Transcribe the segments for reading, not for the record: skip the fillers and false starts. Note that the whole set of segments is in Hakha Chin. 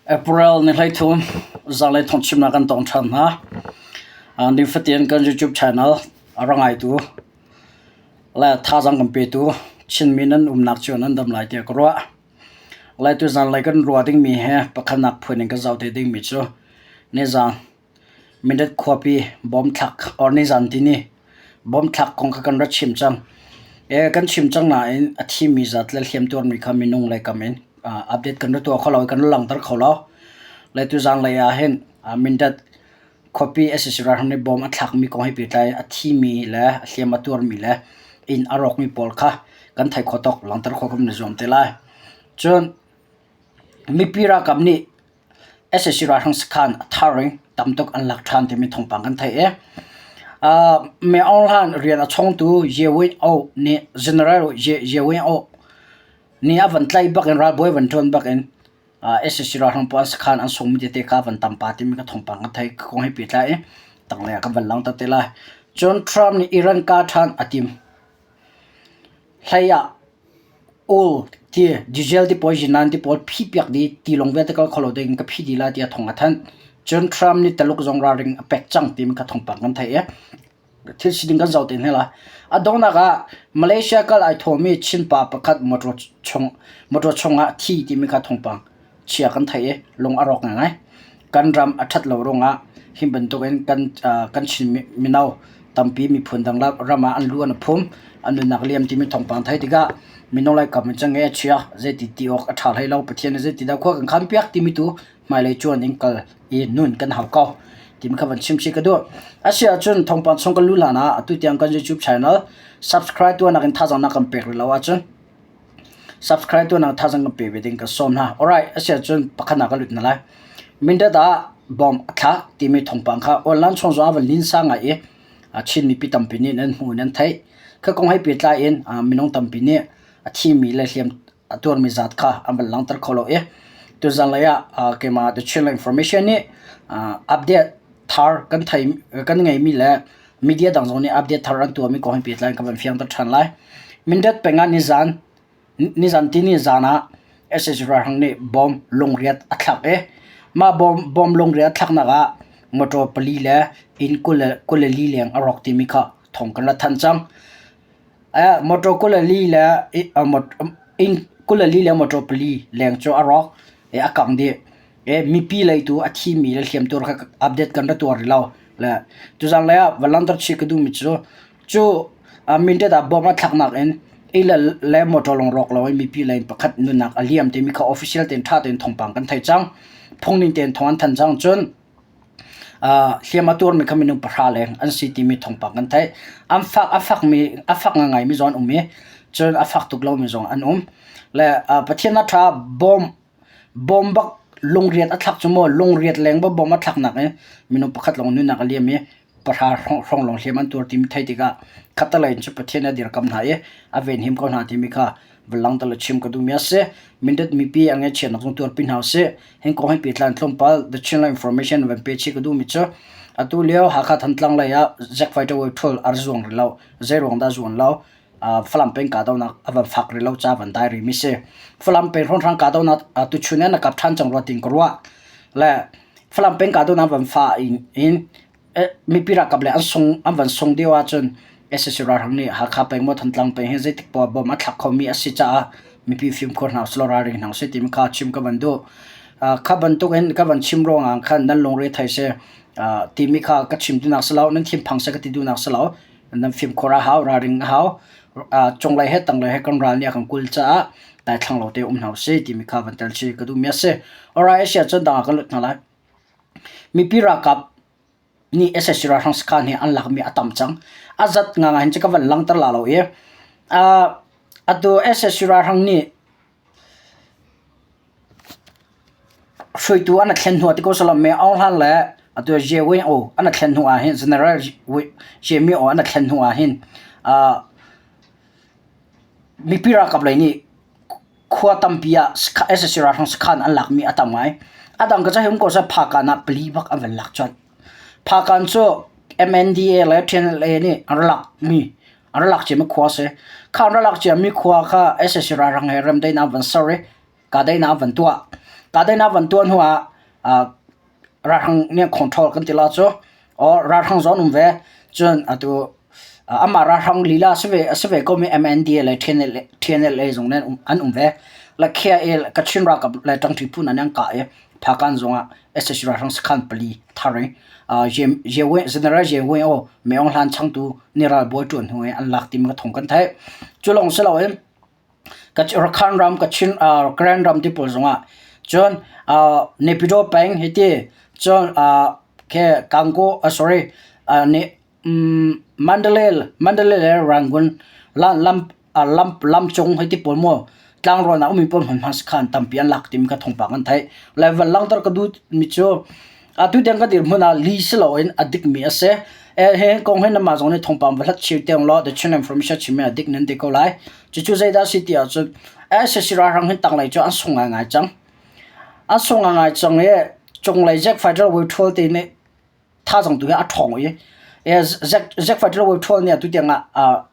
April ni 13 zanlei thawngchimnak kan tong ṭhan hna. Nifatin kan YouTube channel a ra ngaitu le thazaang kan petu Chinmi nan umnak cio nan dam lai tiah ka ruah. Lai tuzan lei kan ruah dingmi he pakhatnak phun in kan zoh te dingmi cu nizan Mindat khuapi bomthlak or nizan tini bomthlak kong kha kan ra chim cang. E, kan chim cang nain a thimi zat le hliamtuarmi kha minung lei kam in update kan ra tuah kho lo i kan ra langhter kho lo. Le tuzan lei ah hin Mindat khuapi sac ralhrang nih bom a thlakmi kong he pehtlai a thimi le a hliam a tuarmi le inn a rawkmi pawl kha kan theih khawh tawk langhter khawh kan i zuam te lai. Cun mipi ralkap nih sac ralhrang sakhan a thar in tamtuk an lak ṭhan timi thawngpang kan theih i Min Aung Hlaing rian a chongtu Ye Win Oo nih General Ye Win Oo nih a van tlaih bak in ralbawi van ṭuan bak in sac ralhrang pawl an sakhan an sungmi tete kha van tam pah timi ka thawngpang kan theih. Ka kong he pehtlai i tanglei ah kan van langhter te lai. Cun Trump nih Iran kah ṭhan a tim. Hlei ah Aw ti diesel ti pawl zinan ti pawl phihpiak dih tilawng vialte kal kho lo ding ka phih dih lai tiah thawng a thanh. Cun Trump nih Taluk zong ralring a pek cang timi kha thawngpang kan theih i thil sining kan zoh te hna lai. A donghnak ah Malaysia kal ai thawmi Chin pa pakhat motor chung motor chungah thi timi kha thawngpang chia kan theih i lung a rawk ngaingai. Kan ram a ṭhat lo ruangah hi bantukin kan kan Chin mino tampi miphun dang ram ah an lu an i phum, an nunnak liam timi thawngpang theih tikah mino lai kam in cang e a chia zeiti ti awk a ṭha hlei lo Pathian nih zeiti dah khua kan khan piak timi tu hmailei cuan in kal i nun kan hau ko timi kha van chim chih ka duh. Asi ahcun thawngpang chung kan luh hlan ah atu tiang kan YouTube channel subscribe tuahnak in thazaang na kan pek rih lo ahcun Subscribe tuahnak thazaang kan pe ve ding ka sawm hna. Alright, a si ahcun pakhat ah ka lut na lai. Mindat ah bomb a thlak timi thawngpang kha online chung zong ah van linsa ngai i Chin mipi tampi nih nan hmu nan theih. Kha kong he pehtlai in minung tampi nih a thimi le hliam a tuarmi zat kha an van langhter kho lo i tuzan lei ah keimah The Chinland Information nih update thar kan thei kan ngeimi le Media dang zong nih update thar an tuahmi kong he pehtlai in ka van fiangter ṭhan lai. Mindat peng ah nizan nizan tini zan ah sac ralhrang nih bomb lungriat a thlak i mah bomb bomb lungriat a thlaknak ah motor pali le inn 24 leng a rawk timi kha thawng kan ra thanh cang. Motor 24 le inn 24 le motor pali leng cu a rawk i a kang dih. Mipi lei tu a thimi le hliamtuar kha update kan ra tuar rih lo. Le tuzan lei ah va langhter chih ka duhmi cu cu mintet ah bomb a thlaknak in inn le motor lawng rawk lo in mipi lei in pakhat nunnak a liam timi kha official tein ṭha tein thawngpang kan theih cang. Phungning tein thawng an thanh cang. Cun hliam a tuarmi kha minung pahra leng an si timi thawngpang kan theih. An fak a fakmi a fak ngaingaimi zong an um i cun a fak tuk lomi zong an um. Le Pathian a ṭha bomb Bawm bak lungriat a thlak cu maw lungriat leng bak bawm a thlaknak i minung pakhat lawng nunnak a liam i pahra hrawng lawng hliam an tuar timi theih tikah khattelei in cu Pathian a dirkamh hna i a venhim ko hna timi kha va langhter le chim ka duhmi a si. Mindat mipi a ngaihchiatnak zong tuarpi hna usih. Hin kong hi pehtlai in tlawmpal The Chinland Information van pe chih ka duhmi cu atu lio Hakha Thantlang lei ah Jack Fighter Way Thul a ra zuang rih lo. Zei ruang dah zuan lo? Falam peng kahdohnak a van fak rih lo ca van dai rihmi si. Falam peng hrawnghrang kahdohnak tuchun in a kap ṭhan cang rua tiin ka ruah. Le Falam peng kahdohnak van fah in, in mipi ralkap le an sung an van sung deuh ahcun sac ralhrang nih Hakha peng maw Thantlang peng hi zeitik poah bom a thlak khomi a si caah mipi fimkhur hna usih law ralring hna usih timi kha chim ka van duh. Kha bantuk in ka van chim ruangah khan nan lungre thei seh timi kha ka chim duhnak si lo, nan thinphang seh ka ti duhnak si lo. Nan fimkhur a hau, ralring a hau. Cunglei he tanglei he kan ral nih a kan kulh caah daithlang lo te um hna usih timi kha van tel chih ka duhmi a si. Alright, a si ahcun dang ah kan lut hna lai. Mipi ralkap nih sac ralhrang sakhan hi an lakmi a tam cang. A zat ngangai hin cu ka van langhter la lo i atu sac ralhrang nih Hruaitu an i thlen hnu ah ti ko selaw Mayor Aung Hlan le atu Ye Win Oo an i thlen hnu ah hin General Ye Myo Oo an i thlen hnu ah hin mipi ralkap lei nih khua tampi ah sac ralhrang sakhan an lakmi a tam ngai. A dang ka ca hi um ko seh Phakan ah pali bak an van lak colh. Phakan cu MNDAA le TNLA nih an rak lakmi an rak lak ciami khua a si. Kha an rak lak ciami khua kha sac ralhrang he remdaihnak an van ser i kahdaihnak an van tuah. Kahdaihnak van tuah hnu ah ralhrang nih control kan ti la cu or ralhrang zong an um ve. Cun atu amah ralhrang lila a si ve a si ve komi MNDAA le TNLA zong nih an um ve. Le KIA Kachin ralkap le ṭangṭi phu hna nih an kah i Phakan zong ah sac ralhrang sakhan pali thar i General Ye Win Oo Maung Hlan changtu nih ralbawi ṭuan hnu i an lak timi thawng kan theih. Cu lawng si loin Rakhine ram, Kachin, Karen ram ti pawl zongah cun Naypyidaw peng hiti cun Kangaw sorry Mandalay Mandalay le Rangoon lam lam lamcung hei ti pawl maw tlangrawn ah ummi pawl hmunhma sakhan tampi an lak timi kha thawngpang an theih. Level langhter ka duh mi cu atu tiang ka dirhmun ah li si loin a dikmi a si. Hi kong hi nanmah zong nih thawngpang va hlat chih tiang law The Chin Information chimmi a dik nan ti ko lai. Cucu zeidah a si ti ahcun sac ralhrang hi tanglei cu an sung ngaingai cang. An sung ngaingai cang i cunglei Jack Fighter Withdraw te nih thazaang tu hi a ṭhawng i Jack Fighter Withdraw nih atu tiang ah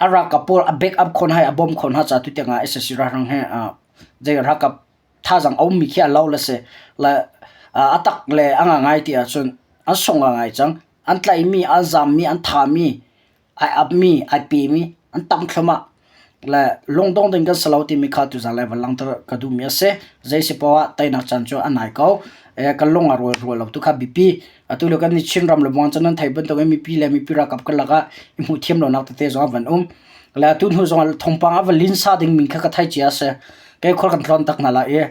A ralkap pawl a back up khawh hna i a bawmh khawh hna caah tutiang ah sac ralhrang hi zei ralkap thazaang a ummi khi a lo le si. Le a tak le a ngangai ti ahcun an sung ngangai cang. An tlaihmi, an zaammi, an thahmi, ai apmi, ai pemi an tam thluahmah. Le lungdong ding kan si lo timi kha tuzaan le van langhter ka duhmi a si. Zei si poah ah teinak caan cu a nai ko. Kan lung a rual rual lo tu kha biapi. Atu lio kan nih Chinram le Muang cu nan theih bantukin mipi le mipi ralkap karlak ah i hmuh thiam lonak tete zong a van um. Le atu hnu zong ah thawngpang a va linsa ding min kha ka thei cia a si. Kei khual kan tlawn tak hna lai i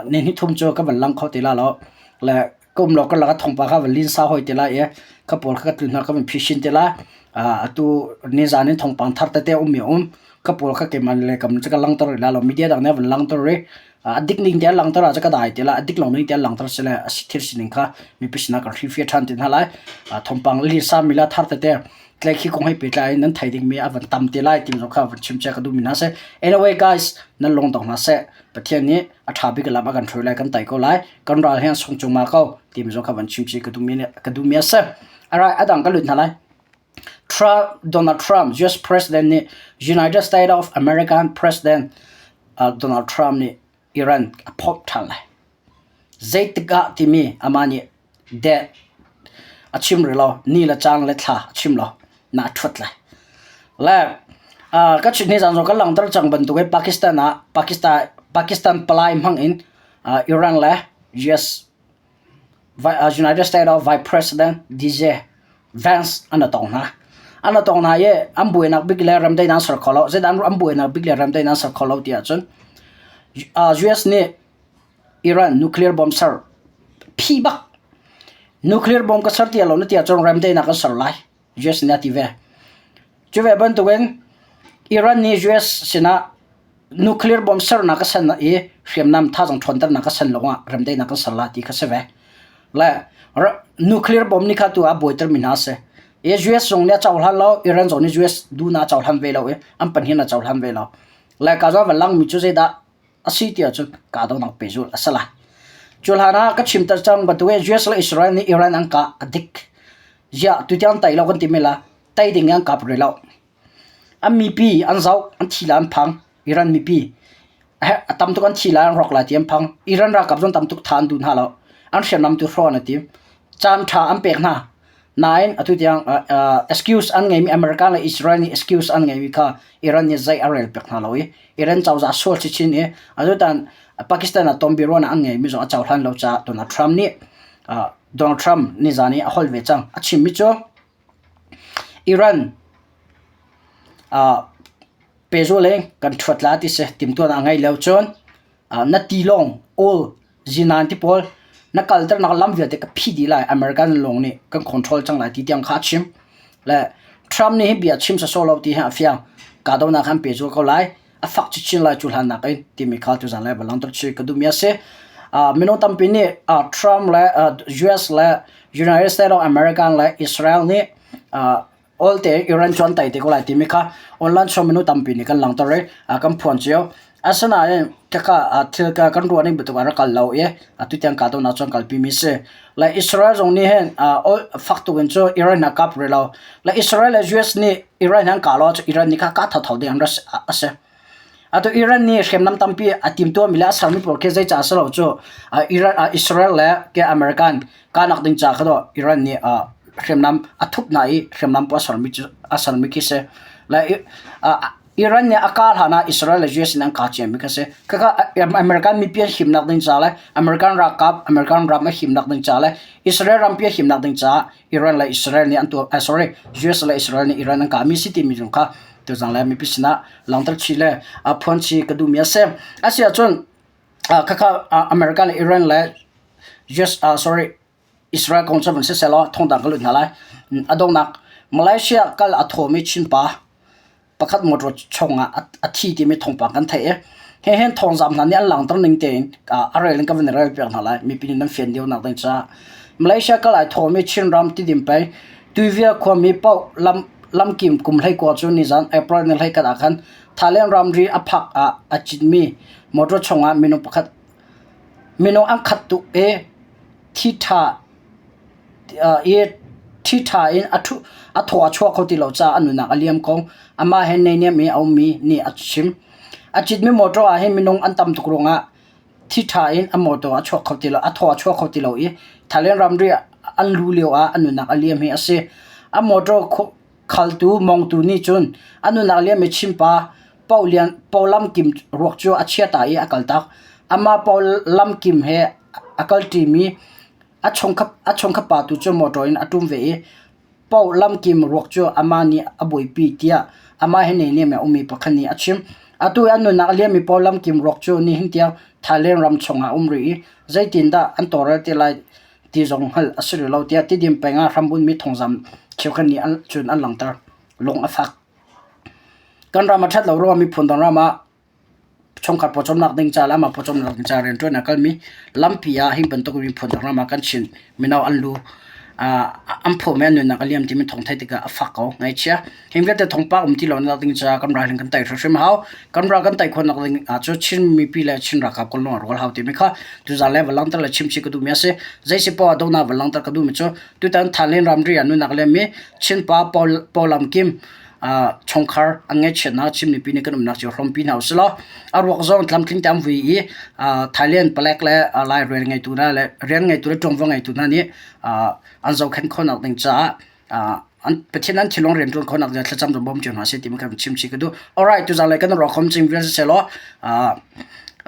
ni hnih thum cu ka van lang kho ti la lo. Le ka um lo karlak ah thawngpang kha van linsa hoi te lai i ka pawl kha ka tlun hna ka van phishin te lai. Atu nizan in thawngpang thar tete a um i a um. Ka pawl kha keimah le kam cu ka langter rih la lo. Media dang nih a van langter rih. A dik ning te an langhter ahcun ka dai ti lai. A dik lo ning te an langhter si le a si thil sining kha mipi sinah kan hrilhfiah ṭhan te hna lai. Thawngpang lisa mila thar tete tlaikhi kong he pehtlai in nan thei dingmi a van tam te lai timi zong kha van chim cia ka duhmi hna si. Anyway guys, nan lung dong hna seh. Pathian nih a ṭha bik lam a kan hruai lai, kan tai ko lai. Kan ral hi an sung cungma ko timi zong kha van chim chih ka duhmi ka duhmi a si. Alright, a dang ka lut hna lai. Trump, Donald Trump, US President nih United States of American President Donald Trump nih Iran a phomh ṭhan lai. Zeitik ah timi amah nih deh a chim rih lo. Ni le caan le thla a chim lo. Na a ṭhuat lai. Le ka chim ni zan zong ka langhter cang bantukin Pakistan ah Pakistan Pakistan palai hmang in Iran le US United States of Vice President DJ Vance an tong hna. An tong hna i an buainak bik le remdaih an ser kho lo. Zeidah an buainak bik le remdaih an ser kho lo ti ahcun US nih Iran nuclear bomb ser phi bak. Nuclear bomb ka ser ti lo na ti ahcun remdaihnak kan ser lai. US nih a ti ve. Cu ve bantukin Iran nih US sinah nuclear bomb sernak a san i hriamnam thazaang ṭhawnternak a san lawngah remdaihnak kan ser la ti kha si ve. Le nuclear bomb nih kha tu ah buaitermi hna a si. I US zong nih a cohlan lo, Iran zong nih US duhnak a cohlan ve lo i an pahnih a cohlan ve lo. Le ka zawn van langmi cu zeidah a si ti ahcun kahdohnak pehzulh a si lai. Cu hlan ah ka chim ter cang bantukin US le Israel nih Iran an kah a dik. Ziah tutiang tei lo kan ti men la, tei ding in an kap rih lo. An mipi an zoh, an thi la an phang. Iran mipi a tam tuk an thi lai an rawk lai ti an phang. Iran ralkap zong tam tuk tha an duh hna lo. An hriamnam tu hrawh an i tim. Caan ṭha an pek hna. Nain atu tiang excuse an ngeimi America le Israel nih excuse an ngeimi kha Iran nih zei a rel pek hna lo i Iran cozah sual chinchin i atutan Pakistan ah tonbiaruahnak an ngeimi zong a cohlan lo caah Donald Trump nih Donald Trump nizan i a holh ve cang. A chimmi cu Iran pehzul in kan ṭhuat la ti si timhtuahnak a ngei lo cun na tilawng oil zinan ti pawl na kalternak lam vialte ka phih dih lai American lawng nih kan control cang lai ti tiang kha a chim. Le Trump nih hi bia chim sawsawh lo ti hi a fiang. Kahdohnak han pehzul ko lai. A fak chinchin lai cu hlan nakin timi kha tuzan lai va langhter chih ka duhmi a si. Minung tampi nih Trump le US le United States of America le Israel nih olte Iran cu an tei te ko lai timi kha online chung minung tampi nih kan langhter i kan phuan cio. Asinain khakha thil kan ruah ning bantuk a rak kal lo i atu tiang kahdohnak cu an kalpi mi si. Le Israel zong nih hin fak tuk in cu Iran a kap rih lo. Le Israel le US nih Iran an kah lo ahcun Iran nih kha kah thotho ding an rak a si. Atu Iran nih hriamnam tampi a timtuahmi le a sermi pawl khi zeicah a si lo cu Iran, Israel le ke American kahnak ding ca kha dawh Iran nih hriamnam a thup hna i hriamnam pawl a sermi cu a sermi khi si. Le Iran nih a kah hlan ah Israel le US in an kah ciami kha si. Khakha American mipi an himnak ding ca le American ralkap American ram a himnak ding ca le Israel rampi a himnak ding caah Iran le Israel nih an tuah sorry US le Israel nih Iran an kahmi si timi zong kha tuzang le mipi sinah langhter chih le phuan chih ka duhmi a si. A si ahcun khakha America le Iran le US sorry Israel kong cu van siseh law thongdang ka lut hna lai. A donghnak Malaysia kal a thawmi Chinpa pakhat motor chungah a thi timi thawngpang kan theih i hihin thawngzam hna nih an langhter ning tein a rel in ka van i rel piak hna lai mipi nih nan fian deuh nak ding caah Malaysia kal ai thawmi Chinram Tidim peng Tuivia khuami paoh lam lamkim kum 19 cu nizan April ni 21 ah khan Thailand ramri a phak ah a citmi motor chungah minung pakhat minung an khat tuk i thi ṭha i ṭhiṭha in a thaw a chuah kho ti lo caah a nunnak a liam ko. Amah he neihniam i a ummi nih a chim. A citmi motor ah hin minung an tam tuk ruangah ṭhiṭha in a motor a chuak kho ti lo, a thaw a chuak kho ti lo i Thailand ramri an luh lio ah a nunnak a liam hi a si. A motor khaltu mongtu nih cun a nunnak liam i Chinpa Pau Lam Kim ruak cu a chia ta i a kaltak. Amah Pau Lam Kim he a kalṭimi A chungkhat pa tu cu motor in a ṭum ve i Paoh lamkim ruak cu amah nih a buaipi tiah amah he neihniam in a ummi pakhat nih a chim. Atu i an nunnak a liammi Paoh lamkim ruak cu nihin tiang Thailand ram chungah a um rih i zeitindah an tawlrel te lai ti zong hngalh a si rih lo tiah Tidim peng ah hrambunhmi thongzam cheukhat nih cun an langhter. Lung a fak. Kan ram a ṭhat lo ruangah miphun dang ram ah Chungkhar pawcawmnak ding ca le amah pawcawmnak ding ca rianṭuan a kalmi lampi ah hi bantuk miphun dang ram ah kan Chin mino an lu an phawmi an nunnak a liam timi thawng theih tikah a fak ko. Ngaihchia. Hi vialte thawngpang um ti lonak ding caah kan ral hin kan tei hrimhrim a hau. Kan ral kan tei khawhnak ding ahcun Chin mipi le Chin ralkap kan lung a rual hau timi kha tuzaan le va langhter le chimchih ka duhmi a si. Zei si poah dohnak va langhter ka duhmi cu tutan Thailand ramri ah nunnak a liammi Chin pa Paul Lam Kim chungkhar an ngaihchiatnak Chin mipi nih kan umnak cio hrawmpi hna usih law a ruak zong tlamtling te an vui i Thailand palek le Lai rian ngeitu hna le rian ngeitu le ṭuanvo ngeitu hna nih an zohkhenh khawhnak ding caah an Pathian an thinlung rianṭuan khawhnak ding thlacam zong bawm cio hna seh ti kan chim chih ka duh. Alright, tuzaan lei kan ruak khom cing vial siseh law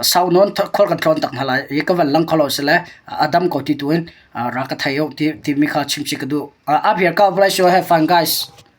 sau nawn khual kan tlawn tak hna lai i ka van lang kho lo si le a dam ko ti tu in ra ka thei u ti timi kha chim chih ka duh. Up here, God bless you. Have fun, guys.